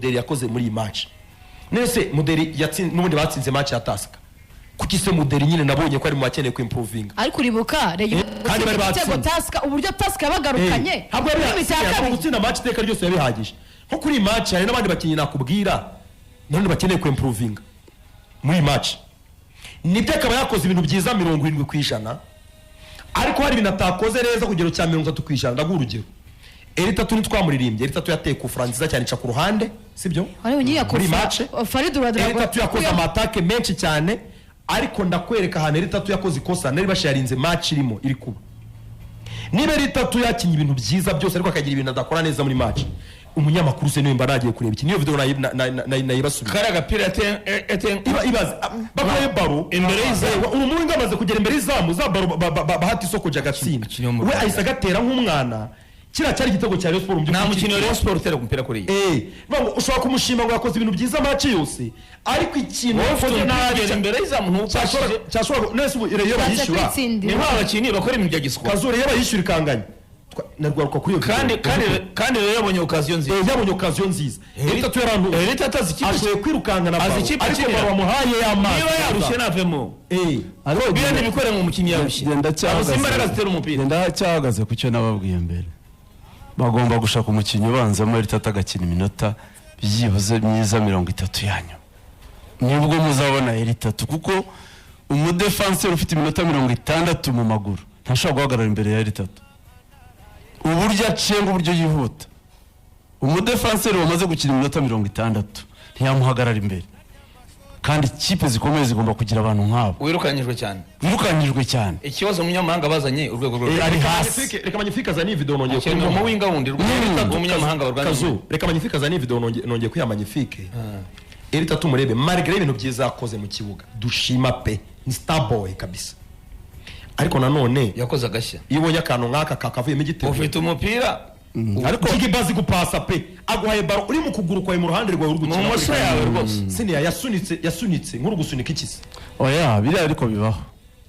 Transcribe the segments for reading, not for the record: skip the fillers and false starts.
Muderi yakoze muri iyi match. Nese Muderi yatsinze, n'ubundi batsinze match ya Tusker. Kuki se Muderi nyine nabonye ko ari mu bakeneye kwimprovinga? Ariko uribuka Rayon Kandi bari gutsinda igitego batsinze. Tusker, uburyo Tusker yabagarukanye Ntabwo muri mi-temps ya yari kabiri. gutsinda match iteka ryose yabihagije. Nko kuri iyi match hari n'abandi bakinnyi nakubwira nanone bakeneye kwimprovinga muri iyi match. Nibyo, akaba yakoze ibintu byiza 70%, ariko hari ibintu atakoze neza ku kigero cya 30%. Ndaguha urugero: Elie Tatou, ntitwamuririmbye. Elie Tatou yateye coup franc nziza cyane, ica ku ruhande, sibyo? Ariko ngiye Muri kufa match Farid Ouedraogo. Elie Tatou yakoze ama attaque menshi cyane, ariko ndakwereka ahantu Elie Tatou yakoze ikosa nari basharinze match irimo iri kuba. Niba Elie Tatou yakinnye ibintu byiza byose, ariko akagira ibintu adakora neza muri match, umunyamakuru se niwe mba nagiye kureba iki? Niyo video nayibasubiye. Kariya gapira yateye Ibaze bakuye ballon imbere y'izamu. Umuwinga amaze kugera imbere y'izamu, za ballon bahati isoko agatsinda, Umukinnyi wo mu we Rwanda. ahise agatera nk'umwana. Kiriya cyari igitego cya Rayon Sport mu Nta by'ukuri. mukino wa Rayon Sport utera umupira kuriya. Bivuga ngo ushobora kumushima ngo yakoze ibintu byiza match yose, ariko ikintu Wowe ufite yakoze umupira nabi ugera imbere y'izamu ntuwupashije. Cyashobora nese ubu iyo Ushatse bayishyura kwitsindira. Ni nk'abakinnyi bakora ibintu bya giswa. Kazure, iyo bayishyura ikanganya, narwaruka kuri iyo Kandi video. kandi rero yabonye occasion nziza. Yabonye occasion nziza. Elie Tatou yarantu Elie Tatou azi ikipe ashoboye kwirukankana azi ballon, ikipe ariko akinira. ballon wamuhaye y'amazi. Niba yarushye navemo. Ariko Biriya ntibikore ngo umukinnyi yarushye. genda Abuze cyahagaze. imbaraga zitera umupira. Genda cyahagaze ku cyo nababwiye mbere. Bagomba gushaka umukinnyi ubanzamo, Elie Tatou agakina iminota byibuze myiza 30 yanyu, nibwo muzabona Elie Tatou, kuko umudefanseri ufite iminota 60 mu maguru ntashobora guhagarara imbere ya Elie Tatou, uburyo acenga, uburyo yihuta. Umudefanseri wamaze gukina iminota 60 ntiyamuhagarara imbere, kandi ikipe zikomeye zigomba kugira abantu nk'abo. Wirukanyijwe cyane. Wirukanyijwe cyane. Ikibazo umunyamahanga bazanye, urwego rwo Ari hasi. Reka Magnifique azane iyi video nongeye Akeneye kuyimuha. umuwinga wundi umunyamahanga barwanya. Kazu, reka Magnifique azane iyi video nongeye kuyiha Magnifique. Elie Tatou murebe, malgré ibintu byiza yakoze mu kibuga dushima pe, ni star boy kabisa, ariko nanone Yakoze agashya. iyo ubonye akantu nk'aka kakavuyemo igitego, Ufite umupira. Ariko Jigi bazi gupasa pe. Aguhaye ballon uri mu kuguru kwawe, mu ruhande rwawe uri gukina. Mu moso yawe rwose. Siniya yasunitse nk'uri gusunika ikisi. Oya, biriya ariko bibaho.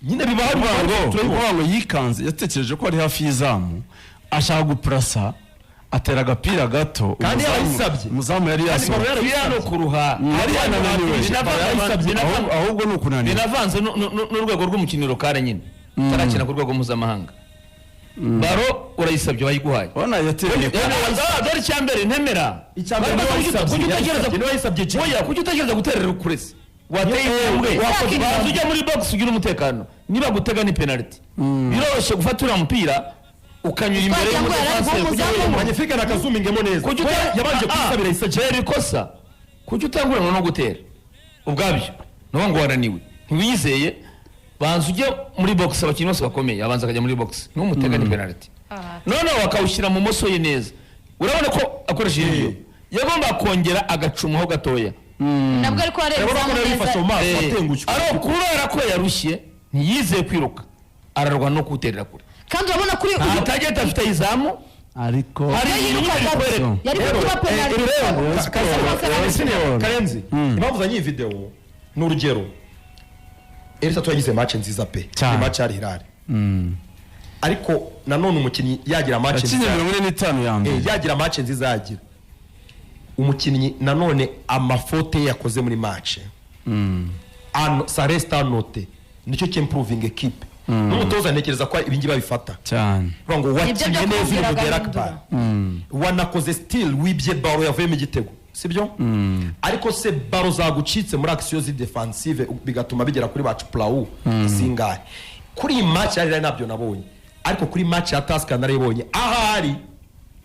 Nyine bibaho. Kuvuga ngo Turabibona. Kuvuga ngo yikanze, yatekereje ko ari hafi y'izamu, ashaka gupurasa, atera agapira gato. Kandi yarayisabye. Umuzamu yari Kandi yasohotse. ballon Biriya ni ukuruha. Yari yanananiwe. Ahubwo ni ukunanirwa. Binavanze n'urwego rw'umukinnyi local nyine utarakina ku rwego mpuzamahanga. Ballon urayisabye, bayiguhaye. Ubona yatereye. Dore icya mbere ntemera. Icya mbere niwe Kuki wayisabye, utekereza niwe wayisabye Jimmy. Oya, kuki utekereza guterera kure se? Wateye intambwe, banza ujya muri box ugire umutekano. Niba gutega ni penalty, biroroshye gufata uriya mupira ukanyura imbere Twagira ngo yari ari y'umudefanseri kugira ngo umuzamu. Magnifique nakazumingemo neza. Kuki We yabanje kuyisabira isa. Tera ikosa, kuki utanguranwa no gutera ubwabyo? Nuwo ngo wananiwe, ntiwiyizeye. Banza ujye muri box. Abakinnyi bose bakomeye abanza akajya muri box, numutega ni penalty. Noneho bakawushyira mu moso ye neza, urabona ko akoresheje ibyo yagomba kongera agacumaho gatoya. Nabwo ariko areba Urabona ko izamu nawe yifashe mu neza. maso, atengushywe. Ari kubera ko yarushye, ntiyizeye kwiruka, ararwana no kuwuterera kure. Kandi urabona kuri Nta uyu target afite izamu. Ariko Hari Iyo ibintu yirukaga bikwereka. yari kuba penalty. Sport. Karenzi, impamvu zanye iyi video ni urugero: Elie Tatou yagize match nziza pe. Cyane. Ni match yari Hilal, ariko nanone umukinnyi yagira match Yakinye nziza 45 ya mbere. Yagira match nziza, yagira umukinnyi nanone ama faute ye yakoze muri match ano, ça reste à noter. Nicyo cy'improving équipe n'umutoza. Ntekereza ko ibingibi babifata Cyane. bavuga ngo Nibyo wakinnye byo neza uri kongera Muderi agahindura. Akbar, wanakoze steal, wibye ballon yavuyemo igitego, sibyo? Ariko se ballon zagucitse muri action z'defensive bigatuma bigera kuri bacu plawu zingahe? Kuri iyi match yari ntabyo nabonye, ariko kuri match ya Tusker narayibonye. Ahari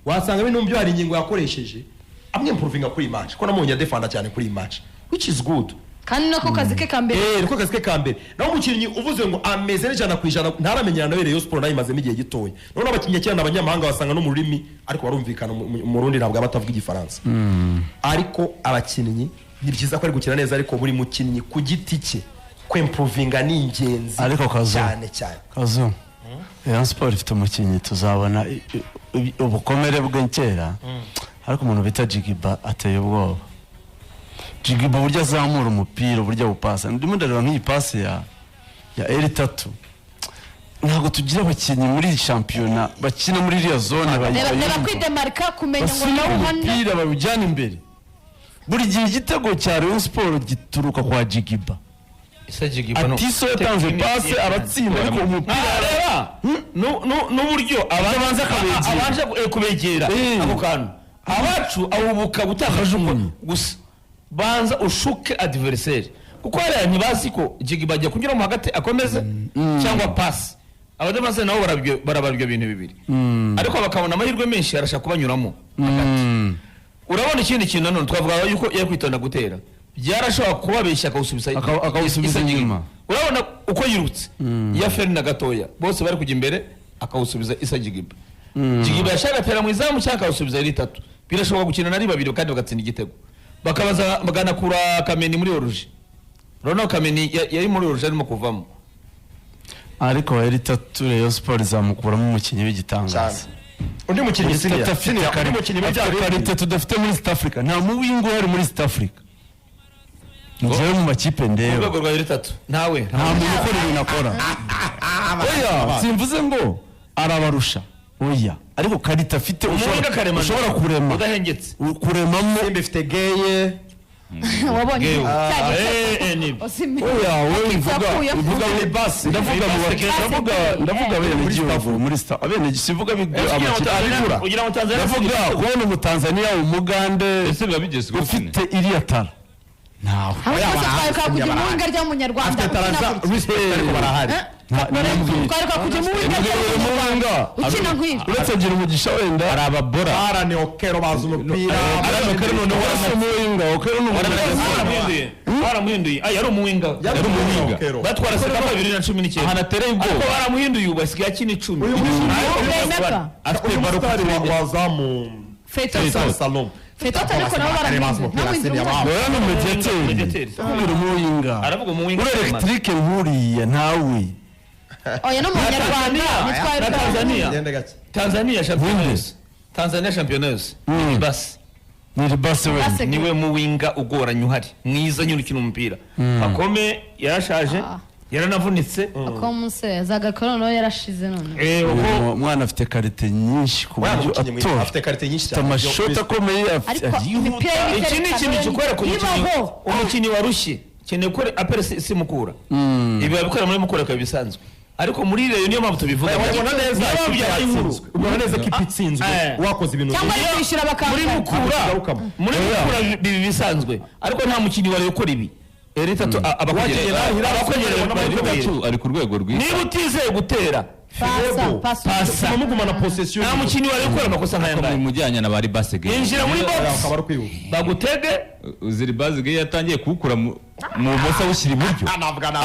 wasanga bino byo hari ingingo yakoresheje amwimprovinga kuri iyi match, ko namubonye adefanda cyane kuri iyi match, which is good. Kandi nako kazi ke ka mbere. Niko kazi ke ka mbere. Naho umukinnyi uvuze ngo ameze n'100%, ntaramenyerana nawe. Rayon Sport nayo imazemo igihe gitoya. Noneho abakinnyi kera ni abanyamahanga, basanga no mu rurimi ariko barumvikana. Mu Rundi ntabwo aba atavuga Igifaransa. Ariko abakinnyi ni byiza ko ari gukina neza, ariko buri mukinnyi ku giti cye kwimprovinga ni ingenzi Ariko Kazu. cyane cyane. Kazu, Rayon Sport ifite umukinnyi tuzabona ubukomere bwe kera, ariko umuntu bita Jigiba ateye ubwoba. Jigiba, uburyo azamura umupira, uburyo awupasa, ndimo ndareba nk'iyi pasi ya Elie Tatou. Ntabwo tugira abakinnyi muri iyi shampiyona bakina muri iriya zone Reba, reba bayumva. kwidemarika, kumenya ngo Basunika nawe ubone. umupira bawujyana imbere. Buri gihe igitego cya Rayon Sport gituruka kwa Jigiba. Issa Jigiba no- Atiso yatanze pase aratsinda, ariko umupira Areba n'uburyo Abanza akabegera. abanje kubegera ako kantu abacu ahubuka gutakaje uko gusa. Banza ushuke adversaire, kuko hariya ntibazi ko Jigiba ajya kunyuramo hagati akomeze cyangwa pasi. Abademanseri nabo barabara ibyo bintu bibiri, ariko bakabona amahirwe menshi arashaka kubanyuramo hagati. Urabona, ikindi kintu nanone twavuga yuko yari kwitonda gutera, byarashobora kubabeshya akawusubiza Akawusubiza Issa Jigiba. inyuma. Urabona uko yirutse ya feri na gatoya, bose bari kujya imbere, akawusubiza Issa Jigiba. Jigiba yashaka atera mu izamu cyangwa akawusubiza ari itatu. Birashoboka gukina na ari babiri kandi bagatsinda igitego, bakabaza baganakura Kameni muri hors-jeu. Urabona ko Kameni yari muri hors-jeu arimo kuvamo. Ariko Eri Tatu, Rayon Sport izamukuramo umukinnyi w'igitangaza. Undi mukinnyi, Eri Siniya Tatu afite Siniya, undi mukinnyi muri bya afite bindi. qualité tudafite muri East Africa. Nta muwinga uhari muri East Africa, njyewe mu makipe Mu ndeba. rwego rwa itatu ntawe. Nta muntu ukora ibintu akora. Oya, simvuze ngo arabarusha, oya, ariko qualité afite Umuwinga karemano ushobora kurema udahengetse. Kuremamo. Simba ifite Geye. Wabonye Gewe. cya Nibyo. Osimhen. Oya, wowe ivuga Yakuyemo. ivuga ndavuga mu Libase. ndavuga abene gihugu muri sta abene sivuga amakipe abigura. Ugira ngo Tanzania Ndavuga kubona Umutanzaniya, Umugande Ese biba bigezweho? ufite iriya tara, ntawe. Hamwe Oya, twese barahari, twareka kujya barahari. mu winga ry'umunyarwanda Afite ukina taranza gutya. respect, ariko barahari. Nambwiye. Twareka kujya mu winga Mbwira ry'umunyarwanda umuwinga ukina nk'ibi. Uretse gira umugisha wenda. Hari ababora. Arane Okero bazi umupira. Arane Okero noneho Uretse umuwinga Okero ni umunyarwanda. Baramuhinduye, baramuhinduye. Ah, yari umuwinga. Yari umuwinga. Okero. Batwara Sekafa 2019. Ahantu atereye ubwoba. Ariko baramuhinduye, ubu asigaye akina 10. Uyu Playmaker. Afite uyu baro ku musitari kirenge. wa zamu Feitoto. Salom. Feitoto, ariko nabo baramuhinduye, ntamuhindura umwanya. Oya, ni umediateri. Mediateri. Kubwira umuwinga Aravuga umuwinga uri karemano. électrique nkuriya, ntawe. Oya, no mu Banyarwanda Na ntitwari Tanzania. Gende gake. Tanzania shampiyona yose, Tanzania shampiyona yose, basi. Ni Ribase wenda. Base. Niwe muwinga ugoranye uhari mwiza nyine ukina umupira. Pakome yarashaje, Ah. yaranavunitse. Akomuse zagakora noneho yarashize none. Uko Uyu mwana afite qualité nyinshi ku Uriya buryo mukinnyi mwiza, atora afite qualité nyinshi afite cyane. amashoti akomeye, Ariko arihuta. imipira Iki ni ikintu kikwereka umukinnyi ibaho. umukinnyi warushye. Keneye ko APR si Mukura, ibi babikora muri Mukura bikaba bisanzwe, ariko muri Rayon niyo mpamvu tubivuga. Ubona neza Niyo mpamvu ikipe byabaye inkuru. yatsinzwe. Ubona neza ko ikipe itsinzwe wakoze ibintu Cyangwa byiza. ari kwishyura Muri bakangana. Mukura, Tugarukamo. muri Mukura bibi bisanzwe, ariko nta mukinnyi wari ukora ibi. Eri tatu abakwegereye bari kubwira. Tatu ari ku rwego rwiza. Niba utizeye gutera, Pasa, pasa. Pasa. Tuma mugumana possession. Nta mukinnyi wari ukora amakosa nk'aya ngaya. Mujyanye na bari basege. Yinjira muri box, Akaba ari kwihuta. bagutege. Uziri basege yatangiye kuwukura mu bumoso awushyira iburyo,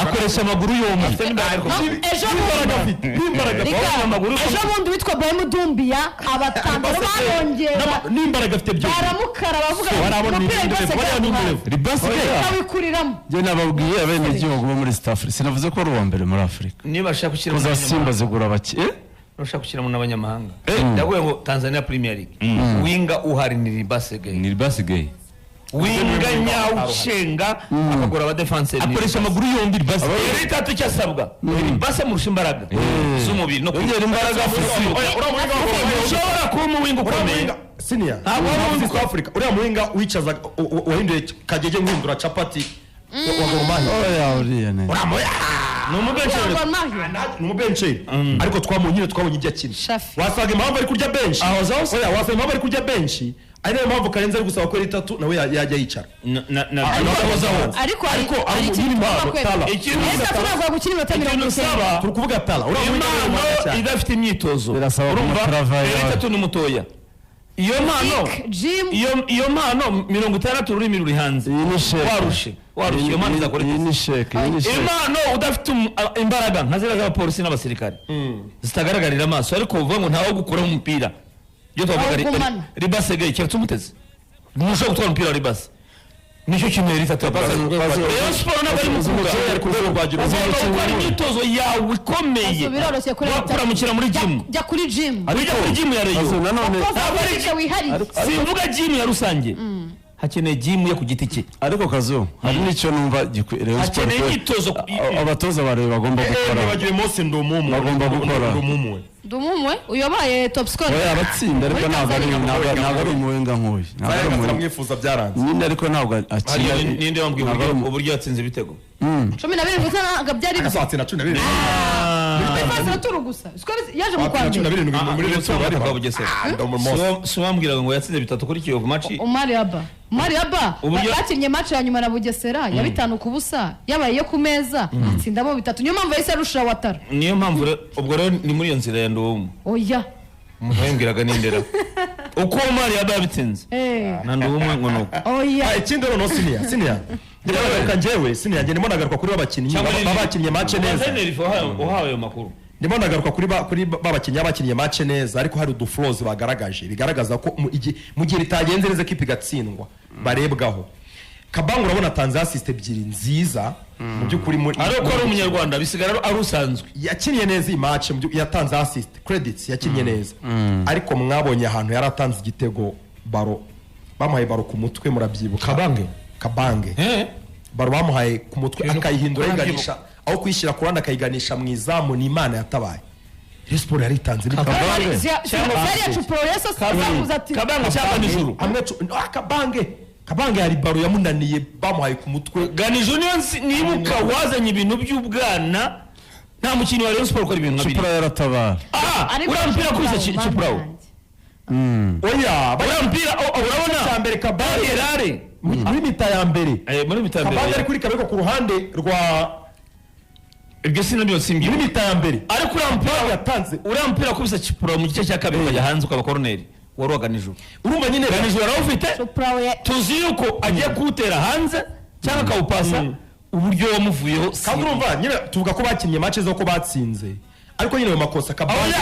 akoresha amaguru yombi. Afite n'imbaraga ariko. Ejo N'imbaraga bundi afite, n'imbaraga. Rika, Amaguru. Ejo bundi witwa Bohemu Dumbiya, abatambaro barongera N'imbaraga afite byose. baramukara bavuga ngo Barabona umupira n'indevu, rwose barabona n'indevu. Ribasege. akawikuriramo. Njye nababwiye abenegihugu bo muri East Africa, sinavuze ko ari uwa mbere muri Afurika. Niba ashaka gushyiramo Kuza n'abanyamahanga, Simba zigura bake. niba ashaka gushyiramo n'abanyamahanga, ndavuga ngo Tanzania Premier League, winga uhari ni Ribasege. Ni Ribasege. Winga nyawushenga akagura abadefanseri. Akoresha amaguru yombi Ribasege. Eri tatu icyo asabwa, Ribase murusha imbaraga z'umubiri no Yongera imbaraga afite. Ushobora kuba umuwinga Uriya ukomeye. muhinga senior Ntabwo wari muri uzi. South Africa, uriya muhinga wicazaga wahinduye Kagege nkundura capati wa Gor Mahia. Oya, uriya ne Uriya Ni umubensheri. Gor Mahia. Ni umubenceri, ariko twamubonye nyine, twabonye ibyo akina. Shafi. Wasanga impamvu ari kurya benshi. Ahozaho se? Oya, wasanga impamvu ari kurya benshi ari nayo mpamvu Karenzi ari gusaba ko ari itatu nawe yajya yicara. Ariko hari Ariko hari ari ikintu nyine tugomba impano, kwemera. Tala. Ikintu Ese ntabwo gukina iminota ikintu 90. usaba Turi kuvuga Tala, uriya muhinga ni impano umuhanga cyane. idafite imyitozo. Birasaba Urumva, kumutravailler. Eri tatu ni mutoya, iyo mpano Gym. iyo mpano 60 ururimi ruri hanze. Iyi ni sheke. Warushe, warushe, iyo mpano izakora Iyi iki? ni sheke, iyi ni sheke. Impano udafite imbaraga nka ziriya z'abapolisi n'abasirikare zitagaragarira amaso, ariko uvuga ngo ntawe gukuraho umupira, ibyo twavuga Awugumana. Ribasege keretse umuteze ntushobora gutwara umupira wa Ribase. Nicyo kintu yari itatu. Rayon Sport ntabwo ari Mukura. Ari ku rwego rwa Gira. Ugomba gukora imyitozo yawe ikomeye. Azo biroroshye kuri Kuramukira muri gym. Jya kuri gym. Ujya kuri gym ya Azo Rayon. nanone Koza Ntabwo ari wihariye. Simvuga gym ya rusange. Hakeneye gym ye ku giti cye. Ariko kazu, hari n'icyo numva Rayon Sport Hakeneye imyitozo abatoza ba Rayon bagomba gukora. Nibagiwe Mose Ndumumu. Bagomba gukora. Ndumumu. Ndumumwe uyobaye top scorer. Oya, aratsinda, ariko Muri ntabwo ari Tanzania. ntabwo ari umuwenga nk'uyu, ntabwo ari umuwenga. Turamwifuza, byaranze. Nyine, ariko ntabwo akina. Hariya ninde wambwiye Ntabwo uburyo ari uburyo yatsinze ibitego? 17 gusa, ntabwo byari byo. Azatsinda 17. Muri phase retour gusa. Siko yaje mu kwa Atsinda cumi na mbere. birindwi muri Ah, Rayon Sport. bwa Bugesera. Ah, Ndumumu. Si wambwiraga ngo yatsinze bitatu kuri Kiyovu match? Omar Yaba. Omar Yaba bakinnye match ya nyuma na Bugesera ya 5-0, yabaye iyo ku meza, atsindamo bitatu. Niyo mpamvu yahise arusha Watara. Niyo mpamvu ubwo rero ni muri iyo nzira ya Nduwumu. Oya. Umuntu wabimbwiraga n'indera uko Omar yaba yabitsinze na Nduwumu ngo ni uko. Oya. Ah, ikindi noneho, siniya ndimo nagaruka njyewe, siniya njye ndimo nagaruka kuri babakinnyi baba bakinnye match neza. Guverineri uhawe ayo makuru. Ndimo nagaruka kuri ba bakinnyi baba bakinnye match neza, ariko hari uduflaws bagaragaje, bigaragaza ko mu gihe bitagenze neza ekipa igatsindwa barebwaho. Kabangu urabona atanze assist ebyiri nziza mu by'ukuri muri Ari uko ari umunyarwanda, bisigara ari usanzwe. Yakinnye neza iyi match, yatanze assist, credits, yakinnye neza, ariko mwabonye ahantu yari atanze igitego, ballon bamuhaye, ballon ku mutwe, murabyibuka? Kabange? Kabange. Ballon bamuhaye ku mutwe, akayihindura, ayiganisha aho kuyishyira ku ruhande, akayiganisha mu izamu. Ni Imana yatabaye. Rayon Sport yari itanze ibitego. Yari Cupro yeso azakuza ati Kabange cyangwa Nijuru? Hamwe ah, Kabange hari ballon yamunaniye bamuhaye ku mutwe. Ganijuru niyo nibuka wazanye ibintu by'ubwana. Nta mukinnyi wa Rayon Sport ukora ibintu nka Cupra biriya. yaratabara. Ah, Ariko uriya mupira akubise Cupra, Cupra. Oya. Uriya mupira, oh, urabona Cya mbere Kabange Rare. Muri mi-temps ya mbere. Muri mi-temps ya Kabange mbere. ari kuri kabiri ku ruhande rwa Ibyo sinabyo muri simbyibuka. mi-temps ya mbere. Ariko uriya mupira yatanze uriya mupira akubise Cupra mu gice cya kabiri ukajya hanze ukaba koroneri, wari uwa Ganijuru. Urumva nyine Ganijuru arawufite. Cupra we Tuzi yuko agiye kuwutera hanze cyangwa akawupasa uburyo wamuvuyeho Kandi urumva nyine tuvuga ko bakinnye match zo ko batsinze, ariko nyine ayo makosa Kabange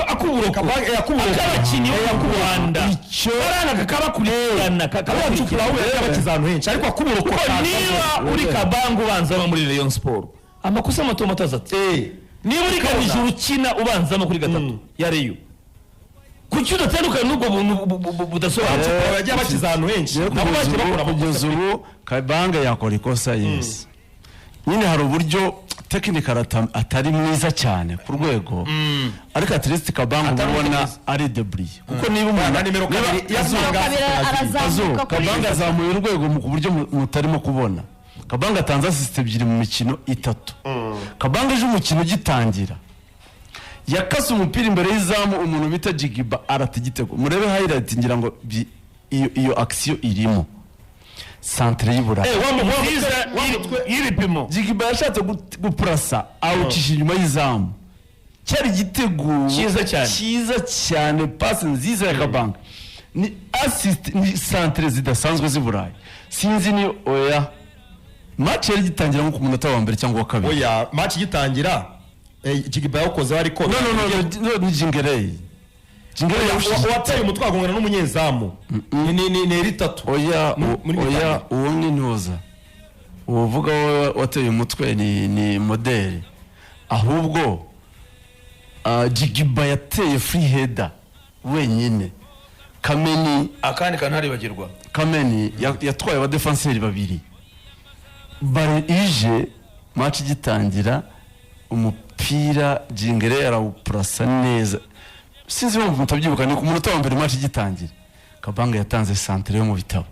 akuburoko. Kabange, akuburoko. Ak'abakinnyi bo mu Rwanda Icyo baranga kakabakurikirana. Uriya Kakabakurikirana. Cupra we yari yabakize ahantu henshi, ariko akuburoko Kuko niba uri Kabangu ubanzamo muri Rayon Sport, amakosa mato mato azatse. Niba uri Ganijuru ukina ubanzamo kuri gatatu ya Rayon, kuki udatandukana n'ubwo buntu budasobanutse? Cupra yagiye abakiza ahantu henshi. Rero Nabo kugeza bagiye ubu bakora amakosa. Kugeza ubu Kabange yakora ikosa, yes, nyine hari uburyo technical atari mwiza cyane ku rwego, ariko at least Kabange Atari ubona mwiza. ari débrouillé, kuko niba umuntu Na nimero niba- kabiri Nimero kabiri arazamuka Azu, kuri Kabange azamuye urwego ku buryo mutarimo kubona. Kabange atanze assist ebyiri mu mikino itatu. Kabange ejo umukino ugitangira yakase umupira imbere y'izamu, umuntu bita Jigiba arata igitego. Murebe highlight, ngira ngo iyo action irimo centre y'Iburayi. Nziza y'ibipimo. Jigiba yashatse gupurasa, awucisha inyuma y'izamu, cyari igitego. Cyiza cyane. Cyiza cyane, passe nziza ya Kabanga, ni assist, ni centre zidasanzwe z'i Burayi. Sinzi ni oya, match yari igitangira nko ku munota wa mbere cyangwa wa kabiri. Oya, match igitangira, Jigiba yawukozeho, ariko No, no, no, no, no, ni Jingerei, Jingerei yawushije. Wateye umutwe agongana n'umunyezamu ni eri tatu. Oya. Muri Oya. mi-temps. Uwo ni ntuza uwo uvuga wowe wateye umutwe ni modeli. Ahubwo Jigiba yateye free header wenyine, Kameni. Akandi kantu ntaribagirwa. Kameni yatwaye abadefanseri babiri bare ije. Match igitangira, umupira Jingere arawupurasa neza. Sinzi impamvu mutabyibuka, ni ku munota wa mbere match igitangira. Kabanga yatanze centre yo mu bitabo,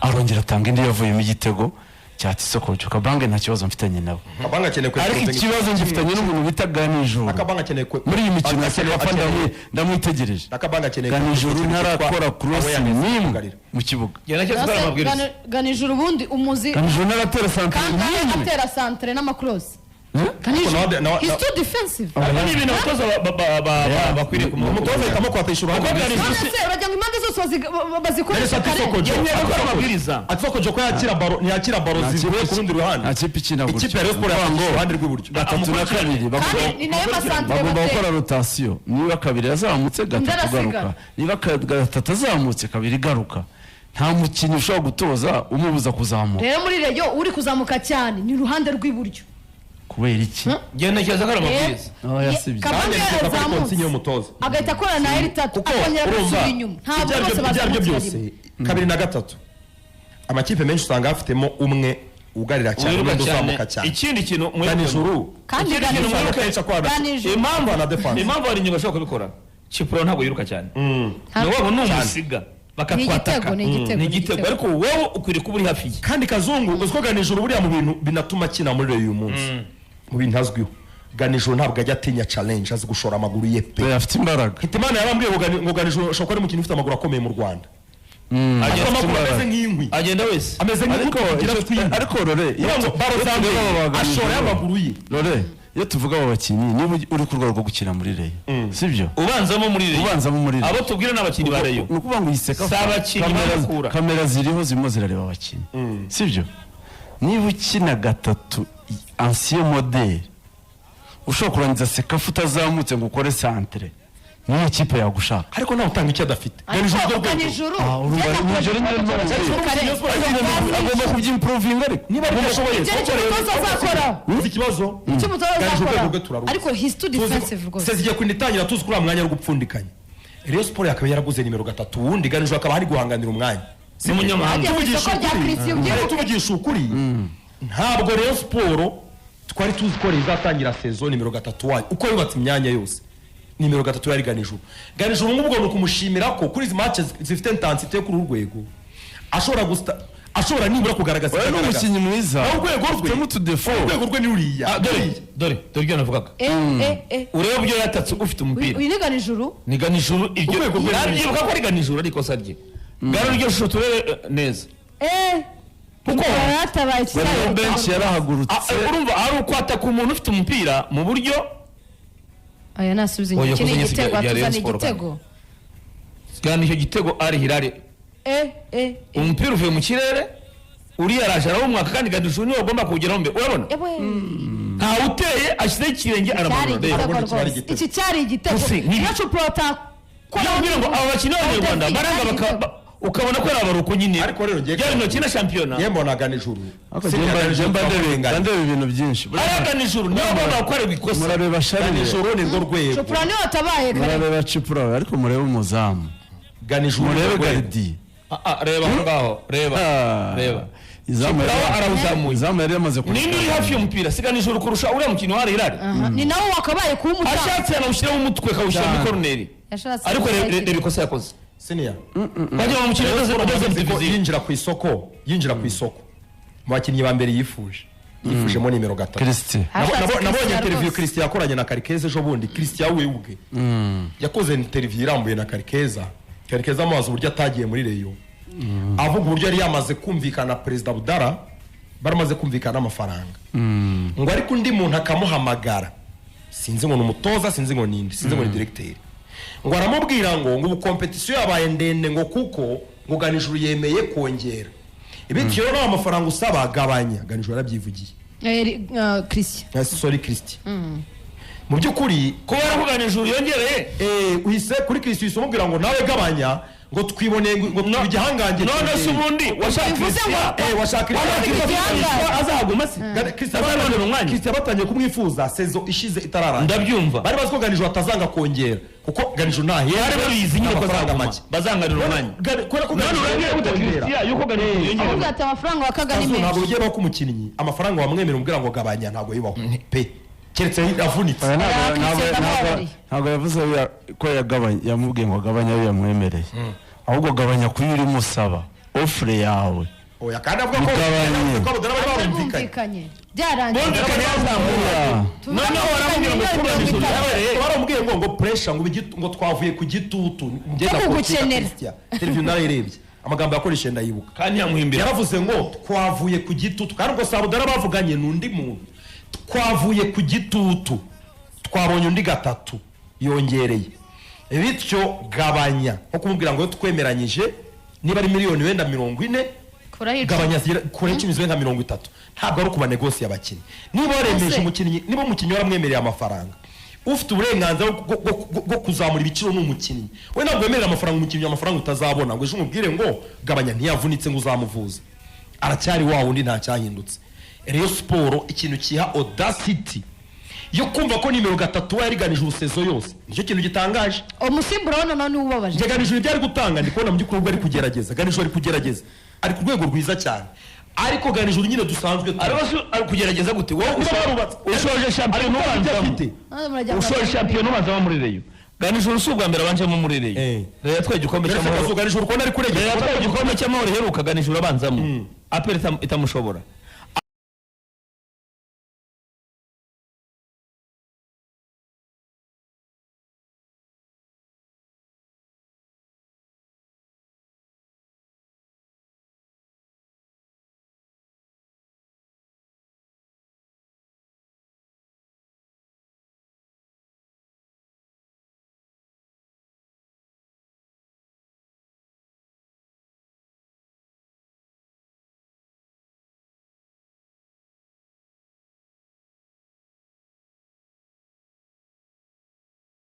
arongera atanga indi yavuyemo igitego cya Tisokojo. Kabange nta kibazo mfitanye nawe. Kabanga akeneye Ariko ikibazo ngifitanye n'umuntu bita Ganijuru. Akabanga akeneye Muri iyi mikino ya Sekafa ndamwitegereje. Akabanga akeneye Ganijuru ntarakora cross n'imwe mu kibuga. Njye naketse ko ari amabwiriza. Ganijuru ubundi umuzi Ganijuru ntaratera centre kangahe n'imwe. atera centre n'amacross? Eh? Ganijuru Nawe he's too defensive. Ariko ni ibintu abatoza bakwiriye kumenya. Umutoza ahitamo kwatisha uruhande Kuko rwiza. Ganijuru None se uragira ngo impande zose bazikoreshe None se kare? Atisokojo Yemera ko ari amabwiriza. Atisokojo ko yakira ballon, ntiyakira ballon Nta zivuye kipe ku rundi ruhande. Nta kipe ikina gutyo. Ikipe ya Rayon Sport Ukuvuga yafatishije ngo uruhande rw'iburyo. Gatatu na kabiri Kandi ni nayo masantere bagomba batera. gukora rotation. Niba kabiri yazamutse, gatatu arasigara. garuka. Niba gatatu azamutse, kabiri garuka. Nta mukinnyi ushobora gutoza umubuza kuzamuka. Rero muri Rayon uri kuzamuka cyane ni iruhande rw'iburyo. Ku Kubera iki? Njye ntekereza ko ari amabwiriza. Oya, si byo. Kabanga Nanjye ntekereza ko ari yazamutse. consigne y'umutoza. Agahita akora na Eritatu, Kuko akongera urumva, gusubira inyuma. Ntabwo ibyo aribyo- bose ibyo aribyo bazamutse byose, rimwe. kabiri na gatatu, amakipe menshi usanga hafitemo umwe ugarira cyane, wiruka n'undi cyane. uzamuka cyane. Ikindi kintu mwibuke- Ganijuru. Kandi Ikindi kintu Ganijuru- mwibuke- Kenshi akora Ganijuru. Impamvu na defense. Impamvu hari ingingo bashobora kubikora, Chipro ntabwo yiruka cyane. Ni wowe ni umusiga bakatwataka. Ni igitego, ni igitego, Ni ni igitego. igitego. Ariko wowe ukwiriye kuba uri hafi ye. Kandi Kazungu, uzi ko Ganijuru buriya mu bintu binatuma akina muri uyu munsi, mu bintu azwiho, Ganijuru ntabwo ajya atinya challenge, azi gushora amaguru ye pe. Oya, afite imbaraga. Hitimana yarambwiye ngo ngo Ganijuru ashobora kuba ari umukinnyi ufite amaguru akomeye mu Rwanda. Agenda Afite amaguru imbaraga. ameze nk'inkwi. Agenda wese. Ameze Ariko nk'inkwi tugira tw'inkwi. ariko Rore, iyo Ngo baro iyo za tuvuga mbere, aba baganijuru- ashora y'amaguru ye. Rore, iyo tuvuga aba bakinnyi, niba uri ku rwego rwo gukina muri Rayon, sibyo? Ubanzamo muri Rayon. Ubanzamo muri Rayon. Abo tubwira ni abakinnyi ba Rayon. Ni ukuvuga ngo iyi CECAFA Si abakinnyi barakura. kamera ziriho, zirimo zirareba abakinnyi, sibyo? Niba ukina gatatu ancien modèle, ushobora kurangiza CECAFA utazamutse ngo ukore centre, niyo kipe yagushaka. Ariko nawe utanga icyo adafite. Ariko Ganijuru urwo rwego. Ganijuru Ah, urumva Nijoro nyine ndimo agomba kubyimprovinga, ariko Niba aribyo ashoboye. Ibyo nicyo umutoza azakora. Uzi ikibazo? Icyo umutoza Ganijuru azakora. urwego rwe turaruzi. Ariko he's too defensive rwose. Sezi igiye kurinda itangira tuzi kuri uriya mwanya wo gupfundikanya. Rayon Sport yakaba yaraguze nimero 3, uwundi Ganijuru akaba ari guhanganira umwanya. N'umunyamahanga. Ajya ku isoko rya Christian, ubyibuke. Tuvugisha ukuri, ntabwo Rayon Sport twari tuzi ko izatangira saison nimero 3 wayo uko yubatse imyanya yose, nimero 3 yari Ganijuru. Ganijuru ngubwo ni ukumushimira ko kuri izi match zifite intensité yo kuri uru rwego ashobora gusta, ashobora nibura kugaragaza Oya, ni icyo agaragaza. umukinnyi mwiza. Naho urwego rwe, Ufitemo utudefo. urwego rwe ni ruriya. Ah, dore dore dore ibyo navugaga. Eh, eh, eh. Urebe uburyo yatatse ufite umupira. Uyu ni Ganijuru. Ni Ganijuru iryo. Urwego rwe. Nabyibuka ko ari Ganijuru, ari ikosa rye. Garo iryo shusho turebe neza. Kuko yatabaye Bari benshi ikiraro. yarahagurutse. Ah, urumva ari ukwataka umuntu ufite umupira mu buryo Aya nasubiza inyuma. Oya, Iki ni kuzanye igitego, ibya Rayon atuzana Sport. igitego. Gana icyo gitego Al Hilal. Eh, eh, eh. Umupira uvuye mu kirere, uriya araje arawumwaka, kandi Ganijuru niwe agomba kuwugeraho mbere, urabona? Ewe. Ntawe uteye, ashyizeho ikirenge, Cyari aramanura. Reba. igitego Arabona cyari rwose. igitego. Iki cyari igitego. Gusi, Iyo Chupro atakora Iyo ngo aba bakinnyi b'Abanyarwanda baranga ukabona ko ari abaruko nyine. Ariko rero ngiye byari intoki na shampiyona. Yewe, mbona Ganijuru. Ariko Si njye Ganijuru mba twakurenganya. ndeba ibintu byinshi. Ari Ganijuru niwe agomba gukorerwa ikosa. Murareba Sharire. Ganijuru ni rwo rwego. Chupro niwe watabaye kare. Murareba Cipro, ariko murebe umuzamu. Ganijuru ni Murebe rwo rwego. gardien. Ah, ah, reba aho ngaho, reba. Reba. Izamu Chipro arawuzamuye. Izamu yari yamaze Ninde uri hafi y'umupira? Si Ganijuru kurusha uriya mukino wa Al Hilal? Aha, ni nawe wakabaye kuba umutanga. Ashatse yanawushyiraho umutwe, akawushyira muri koroneri. Yashatse Ariko gushyira. reba ikosa yakoze. Senior. Wagira ngo umukino ugeze Ko diviziyo. yinjira ku isoko mu bakinnyi ba mbere yifuje, yifujemo nimero 3. Christian. Ashatse Nabonye Christian interview rwose. Christian yakoranye na Karikeza ejo bundi. Christian we ubwe yakoze interview irambuye na Karikeza. Karikeza amubaza uburyo atagiye muri Rayon, avuga uburyo yari yamaze kumvikana na Perezida Budara, baramaze kumvikana amafaranga, ngo ariko undi muntu akamuhamagara, sinzi ngo ni umutoza, sinzi ngo ninde, sinzi ngo ni directeur, ngo aramubwira ngo ubu compétition yabaye ndende, ngo kuko ngo Ganijuru yemeye kongera, bityo rero amafaranga usaba gabanya. Ganijuru yarabyivugiye. Christian. Sorry, Christian. Mu by'ukuri Kuba yarakuganije yongereye. Uhise kuri Christian, uhise umubwira ngo nawe gabanya, ngo twiboneye ngo No. igihangange. None se ubundi washaka Bivuze ngo- Christian Washaka washaka Igihangange. azahaguma se? Christian Azabonera umwanya. Christian batangiye kumwifuza saison ishize itararangira. Ndabyumva. Bari bazi ko Ganijuru atazanga kongera, kuko Ganijuru ntahera Bari babizi nyine ko amafaranga azaguma make. bazanganira umwanya. Kubera ko None Ganijuru urabwira gute kongera. Christian yuko Ganijuru yongereye? Ahubwo ati amafaranga wakaga ni Kazu, ntabwo menshi. bigiye ko umukinnyi amafaranga wamwemera umubwira ngo gabanya, ntabwo bibaho pe, keretse avunitse. Oya, Oya, Christian ndamubabariye. ntabwo yavuze ko yagabanya, yamubwiye ngo agabanye ayo yamwemereye, ahubwo gabanya kuyo urimo usaba, offre yawe. Oya, kandi avuga ko Mugabanye. ko Abudara bari barumvikanye. Bumvikanye byarangiye. Bumvikanye yazamuye. Noneho baramubwira ngo kuba Ganijuru yabereye. Baramubwiye ngo pressure, ngo ngo twavuye ku gitutu. Njye Cyo na kugukenera. Christian televiziyo narayirebye, amagambo yakoresheje ndayibuka. Kandi yamuhimbira. Yaravuze ngo twavuye ku gitutu, kandi ubwo Sabudara bavuganye n'undi muntu, twavuye ku gitutu, twabonye undi gatatu yongereye, bityo gabanya, nko kumubwira ngo twemeranyije niba ari miliyoni wenda 40, Kuraho 10. gabanya kure 10 zibe nka 30. Ntabwo ari ukubanegosiye abakinnyi. Niba waremeje Ese- umukinnyi, niba umukinnyi waramwemereye amafaranga, ufite uburenganzira bwo kuzamura ibiciro ni umukinnyi. We ntabwo wemerera amafaranga umukinnyi, amafaranga utazabona, ngo ejo umubwire ngo gabanya. Ntiyavunitse ngo uzamuvuze, aracyari wa wundi, nta cyahindutse. Rayon Sport ikintu kiha audacity yo kumva ko nimero 3 we yariganije ubusezo yose, nicyo kintu gitangaje. Umusimbura we noneho niwe ubabaje. Njye Ganijuru ibyo ari gutanga, ndi kubona mu by'ukuri ubwo ari kugerageza. Ganijuru ari kugerageza, ari ku rwego rwiza cyane, ariko Ganijuru nyine dusanzwe tuzi. Ariko se ari kugerageza gute wowe? Niba barubatse. Ushoje shampiyona Ariko ibyo ubanzamo. afite. Maze murajya Ushoje shampiyona ubanzamo muri Rayon. Ganijuru si ubwa mbere abanjemo muri Rayon. Rayon yatwaye igikombe Mbese cy'amahoro. Kazu, Ganijuru kubona ari Rayon kuregera. yatwaye igikombe cy'amahoro iheruka, Ganijuru abanzamo, APR itamushobora.